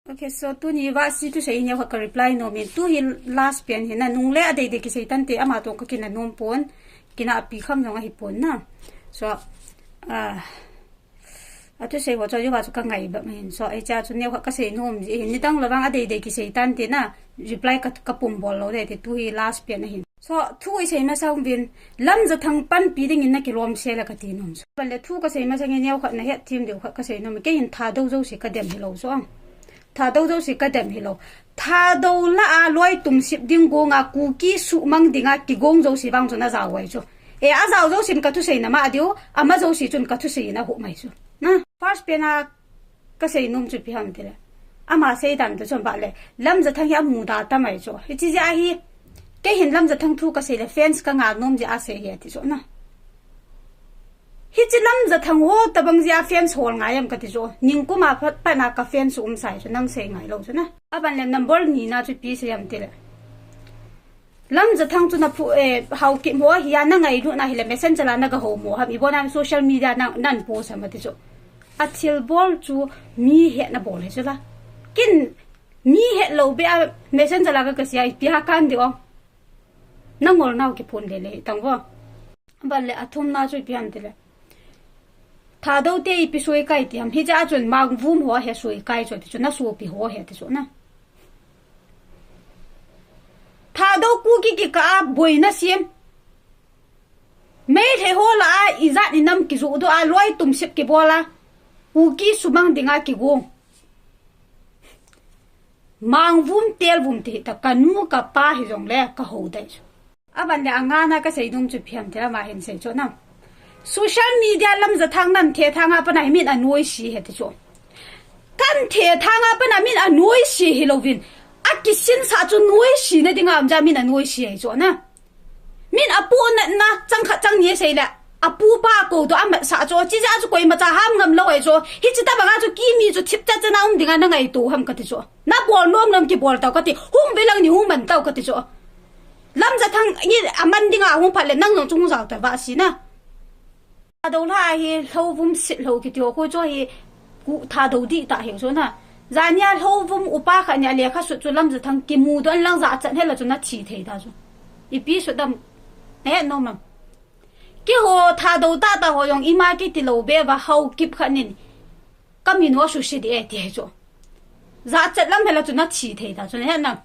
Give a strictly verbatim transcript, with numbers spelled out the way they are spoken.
Okay, so tuni Vahsi thusei neo khat ka reply nom in, tu hi last pen hi na, nung le adei dei kisei tante, ama toh ka kina nom pon, kina api kham jong ahi pon na. So, ah, athusei ho chu, ajo va chu ka ngai ba min. So, hiche a chu neo khat ka sei nom ji hin, nidang le vang adei dei kisei tante na, reply ka, ka pum bol lou ding te, tu hi last pen ahin. So, thu i sei masang uvin, Lamjathang panpi dingin na kilom se le ka ti nom. So, ban le thu ka sei masang in neo khat na het thim diu khat ka sei nom. Kei hin Thadou jouse ka dem hilou so. Thadou jouse ka dem hilou. Thadou lah a loi tumsip ding gong a Kuki suhmang ding a kigong jouse vang chu na jao uve chu. E, ajao jousen ka thusei na ma diu, ama jouse chun ka thusei na hu mai chu. Na, first pen a ka sei nom chu ipi ham tile, ama sei dan toh chun ba le, Lamjathang hi amu da ta mai chu. Hiche jeh a hi, kei hin Lamjathang thu ka sei le fans ka nga nom jeh a sei hi ati chu na. Hiche Lamjathang ho tabang jeh a fans hol ngai am ka ti chu. Nikum a pat, pat na ka fans um sai chu, nang sei ngai lou chu na. Aban le number ni na chu ipi sei am tile, Lamjathang chu na phu, eh, Haokip ho hi a na ngailut na hile messenger a na ga ho mo ham, ibon a social media na, nan post ham ati chu. Athilbol chu mi hetna bol hi chu la. Kin mi het lou beh a messenger a ka, ka sei a ipi a kan di o. Na ngol nau kiphun le le tang vo. Ban le athum na chu ipi ham tile, Thadou te ipi soi kai ti ham. Hiche a chun Mangvum ho he soi kai chu ti chu, na sopi ho he ti chu na. Thadou Kuki kikah a boina sem. Meitei ho lah a ijat inam kijoh doh a loi tumsip kibol a Kuki suhmang ding a kigong. Mangvum telvum ti ta, ka nu ka pa hi jong le ka ho dai chu. Aban le anga na ka sei nom chu ipi ham tile, ama hin sei chu na. Social media Lamjathang nan thethang a pat na hi min anoise he ti chu. Kan thethang a pat na min anoise hilouvin, akisinsah chu noise na ding a um jeh a min anoise hi chu na. Min apohnatna chang khat chang ni asei le, apu pa kou toh amat sah chu, hiche jeh a chu koima cha ham ngam lou ahi chu. Hiche tabang a chu kimi chu thip chat chat na um ding a na ngaito ham ka ti chu. Na bol nom nom kibol tau ka ti, hung ve lang ni hung man tau ka ti chu. Lamjathang in aman ding a hung phat le nang jong chu hung jao ta Vahsi na. Thadou lah a hi Lhouvum Sitlhou kiti ho khu chu hi Ku-, Thadou dih tah hi chu na. Jani a Lhouvum upa khat ni a lekha sut chu Lamjathang kimu doh in lang jachat hel a chu na thi thei ta chu. Ipi sut dam. Na het nom am. Keiho Thadou tah tah ho jong ima kiti lou beh va Haokip khat nin ka min ho susi di e ti hi chu. Jachat lam hel a chu na thi thei ta chu, na het nam.